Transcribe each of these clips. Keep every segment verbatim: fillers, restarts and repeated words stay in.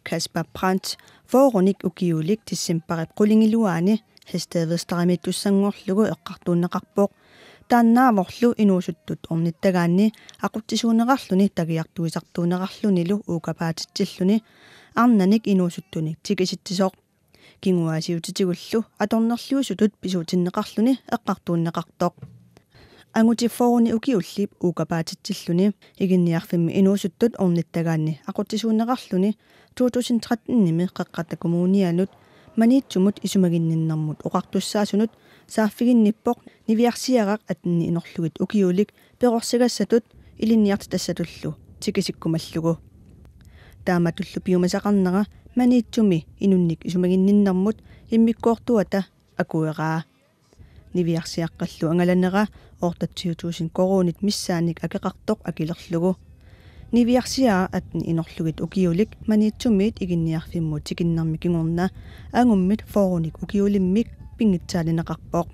Kasper Brandt fyrrenik ukiulik decembarip qulingiluaani Herstedvesterimiittussanngorlugu eqqartuunneqarpoq. Taannaavorlu inuusuttut ornittagaanni aqutsisuuneqarluni tagiartuisartuuneqarlunilu uukapaatitsilluni arnanik inuusuttunik tikisitsisoq. Kinguaassiuutitigullu atornerliusutut pisuutinneqarluni eqqartuunneqartoq. Angutit fyrrenik ukiullip uukapaatitsilluni Iginniarfimmi inuusuttut ornittagaanni aqutsisuunneqarluni to tusind trettenimi Qeqqata Kommunianut Maniitsumut isumaginninnermut oqartussaasunut saaffiginnippoq niviarsiaraq attenik inorlugit ukiulik perorsagassatut ilinniartitassatullu tikisikkumallugu. Taamatullu piumasaqarnera Maniitsumi inunnik isumaginninnermut immikkoortuata akueraa. Niviarsiaqqallu angalanera otteogtyve tusind koruunit missaannik akeqartoq akilerlugu. Niviarsiaraq attenik inorlugit ukiulik Maniitsumiit Iginniarfimmut tikinnermi kingorna angummit fyrrenik ukiulimmik pinngitsaalineqarpoq.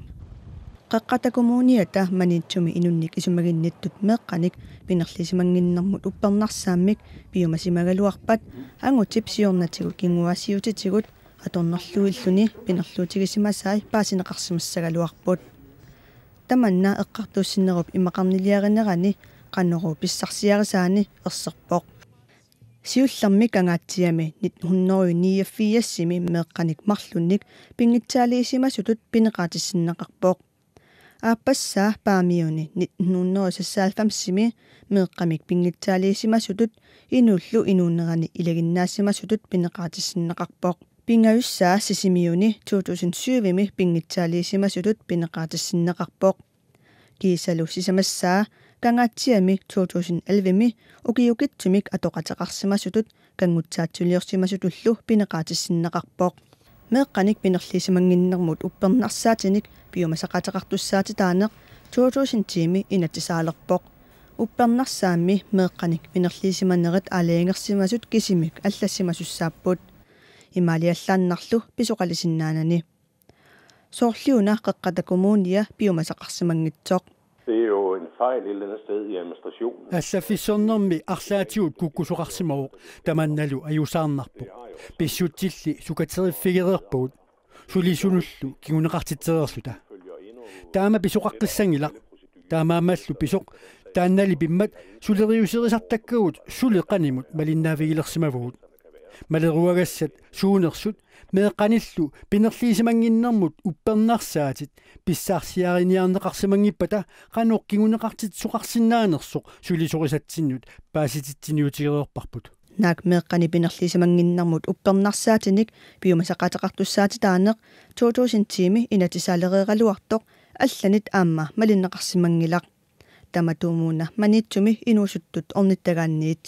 Qeqqata Kommuniata Maniitsumi inunnik isumaginnittut meeqqanik pinerliisimannginnermut uppernarsaammik piumasimagaluarpat angutip siornatigut kinguaassiuutitigut atornerluilluni pinerluutigisimasai paasineqarsimassagaluarput. Tamanna eqqartuussinnerup imaqarniliarinerani Qanorooq pissarsiarisaani erserpoq. Siullermik Kangaatsiami nitten hundrede niogfirsimi meeqqanik marlunnik pinngitsaaliisimasutut pineqaatissinneqarpoq. Aappassaa Paamiuni nitten hundrede seksoghalvfemsimi meeqqamik pinngitsaaliisimasutut inuullu inuunerani ilaginnaasimasutut pineqaatissinneqarpoq. Pingajussaa Sisimiuni to tusind syvimi pinngitsaaliisimasutut pineqaatissinneqarpoq. Kiisalu sisamassaa Kangaatsiami to tusind ellevemi ukiukitsumik atoqateqarsimasutut kanngutsaatsiliorsimasutullu pineqaatissinneqarpoq. Meeqqanik pinerliisimannginnermut uppernarsaatinik piumasaqaateqartussaatitaaneq to tusind timi inatsisaalerpoq. Uppernarsaammi meeqqanik pinerliisimanerit aalajangersimasut kisimik allassimasussaapput. Imaaliallaannarlu pisoqalisinnaanani. Soorliuna Qeqqata Kommunia piumasaqarsimanngitsoq. Det er jo en fejl et eller andet sted i administrationen. Allaffissornermi arlaatigut kukkusoqarsimavoq, tamannalu ajuusaarnarpoq. Pissutsilli sukateriffigereerpagut. Sulisunullu kinguneqartitsereerluta. Taama pisoqaqqissanngilaq. Taamaammallu pisoq taannali pimmat suleriuserisartakkagut suli qanimut malinnaavigilersimavagut. Maleruagassat suunersut meeqqanillu pinerliisimannginnermut uppernarsaatit pissaarsiariniarneqarsimanngippata qanoq kinguneqartitsisoqarsinnaanersoq sulisorisatsinnut paasititsiniutigereerparput. Naak meeqqanik pinerliisimannginnermut uppernarsaatinik piumasaqaateqartussaatitaaneq to tusind timi inatsisaaleriaraluartoq allanit aamma malinneqarsimanngilaq. Tamatumuuna Maniitsumi inuusuttut ornittagaanniit.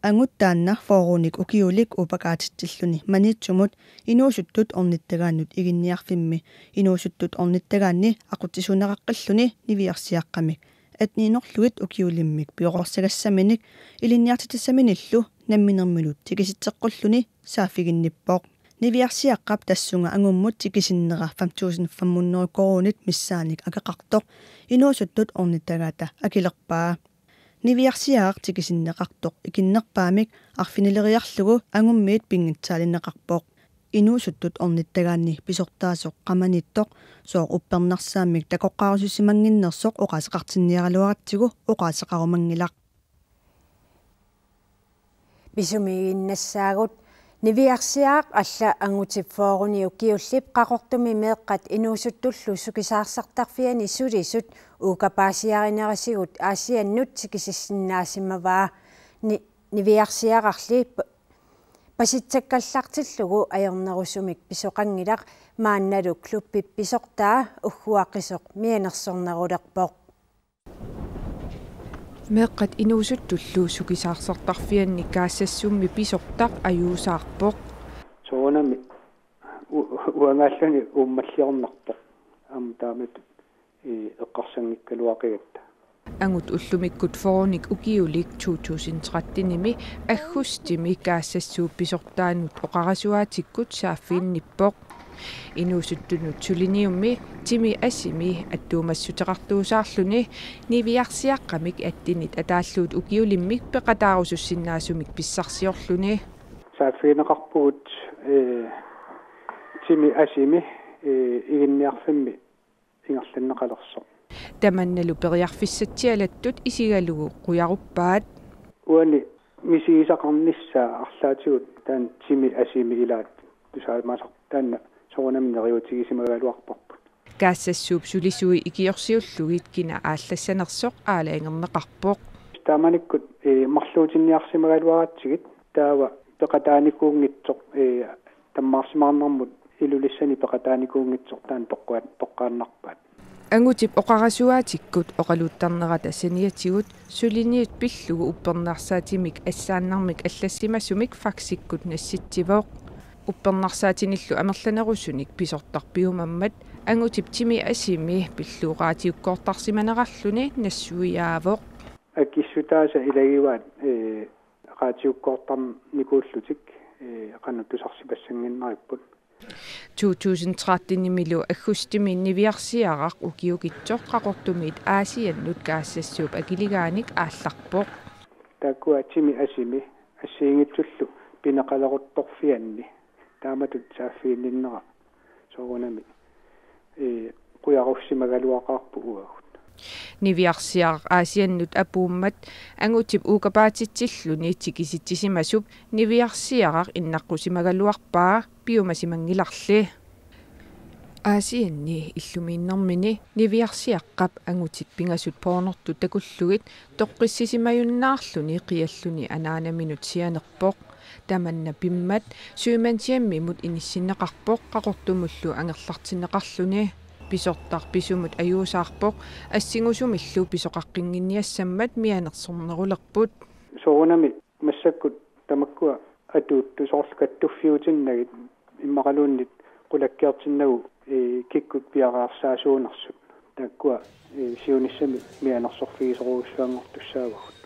Angut taanna fyrrenik ukiulik upakaatitsilluni Maniitsumut inuusuttut ornittagaannut Iginniarfimmi inuusuttut ornittagaanni aqutsisuuneqaqqilluni niviarsiaqqamik attenik inorlugit ukiulimmik pioreersagassaminik ilinniartitassaminillu namminerminut tikisitseqqulluni saaffiginnippoq. Niviarsiaqqap tassunga angummut tikisinnera fem tusind fem hundrede koruunit missaannik akeqartoq inuusuttut ornittagaata akilerpaa. Niviarsiaraq tikisinneqartoq ikinnerpaamik arfinileriarlugu angummiit pinngitsaalineqarpoq. Inuusuttut ornittagaanni pisortaasoq qamaniittoq sooq uppernarsaammik takoqqaarusussimannginnersoq oqaaseqartinniaraluaratsigu oqaaseqarumanngilaq. Pisumiiginnassaagut. Niviarsiaraq alla angutit fyrrenik ukiullip Qaqortumi meeqqat inuusuttullu sukisaarsartarfianni sulisut uukapaasiarinerisigut Aasiannut tikisissinnaasimavaa. Ni-, niviarsiararli p-, pasitsakkallartillugu ajornerusumik pisoqanngilaq, maannalu klubbip pisortaa ugguaqisoq mianersornerulerpoq. Meeqqat inuusuttullu sukisaarsartarfianni Kaassassummi pisortaq ajuusaarpoq. Soorunami u-, uangaalluni uummalliornarpoq. Aamma taamatut, ee, eqqarsanngikkaluaqigatta. Angut ullumikkut fyrrenik ukiulik to tusind trettenimi aggustimi Kaassassuup pisortaanut oqarasuaatikkut saaffiginnippoq. Inuusuttunut suliniummi Timi Asimi attuumassuteqartuusaarluni niviarsiaqqamik attenit ataallutik ukiulimmik peqataarusussinnaasumik pissarsiorluni. Saaffigineqarpugut, ee, timi asimi, ee, iginniarfimmi ingerlanneqalersoq. Tamannalu periarfissatsialattut isigalugu qujaruppaat. Uani misigisaqarnissaa arlaatigut taanna timi asimi ilaat tusaamasarpoq, taanna soorunami neriuutigisimagaluarparput. Kaassassuup sulisui ikiorsiullugit kina aallassanersoq aalajangerneqarpoq. Taamanikkut, ee, marluutinniarsimagaluaratsigit taava peqataanikuunngitsoq, ee, tammaarsimaarnermut Ilulissani peqataanikuunngitsoq taanna toqqaat-, toqqaannarpaat. Angutip oqarasuaatikkut oqaluttarnerata saniatigut suliniut pillugu uppernarsaatimik assaannarmik allassimasumik faksikkut nassitsivoq. Uppernarsaatinillu amerlanerusunik pisortaq piumammat Angutip timi asimi pillugu raatiukkoortarsimanerarluni nassuiaavoq. Akissutaasa ilagivaat, ee, raatiukkoortarnikuullutik, ee, qanoq tusarsipassanngorniarput. To tusind tretten-imilu aggustimi niviarsiaraq ukiukitsoq Qaqortumiit Aasiannut Kaassassuup akiligaanik aallarpoq. Taakkua timi asimi assigiinngitsullu pineqaleruttorfianni taamatut saaffiginninnera soorunami, ee, qujarussimagaluaqaarput uagut. Niviarsiaraq Aasiannut apuummat Angutip uukapaatitsilluni tikisitsisimasup niviarsiaraq innaqqusimagaluarpaa piumasimanngilarli. Aasianni illumiinnermini niviarsiaqqap Angutip pingasut pornortut takullugit toqqissisimajunnaarluni qialluni anaanaminut sianerpoq. Tamanna pimmat Sømandshjemmimut inissinneqarpoq Qaqortumullu angerlartinneqarluni. Pisortaq pisumut ajuusaarpoq, assingusumillu pisoqaqqinnginniassammat mianersornerulerput. Soorunami massakkut tamakkua atuuttut soorlu kattuffiutinnagit immaqaluunniit qulakkeertinnagu, ee, kikkut piareersaasuunersut. Taakkua, ee, siunissami mianersorfigisorujussuanngortussaavagut.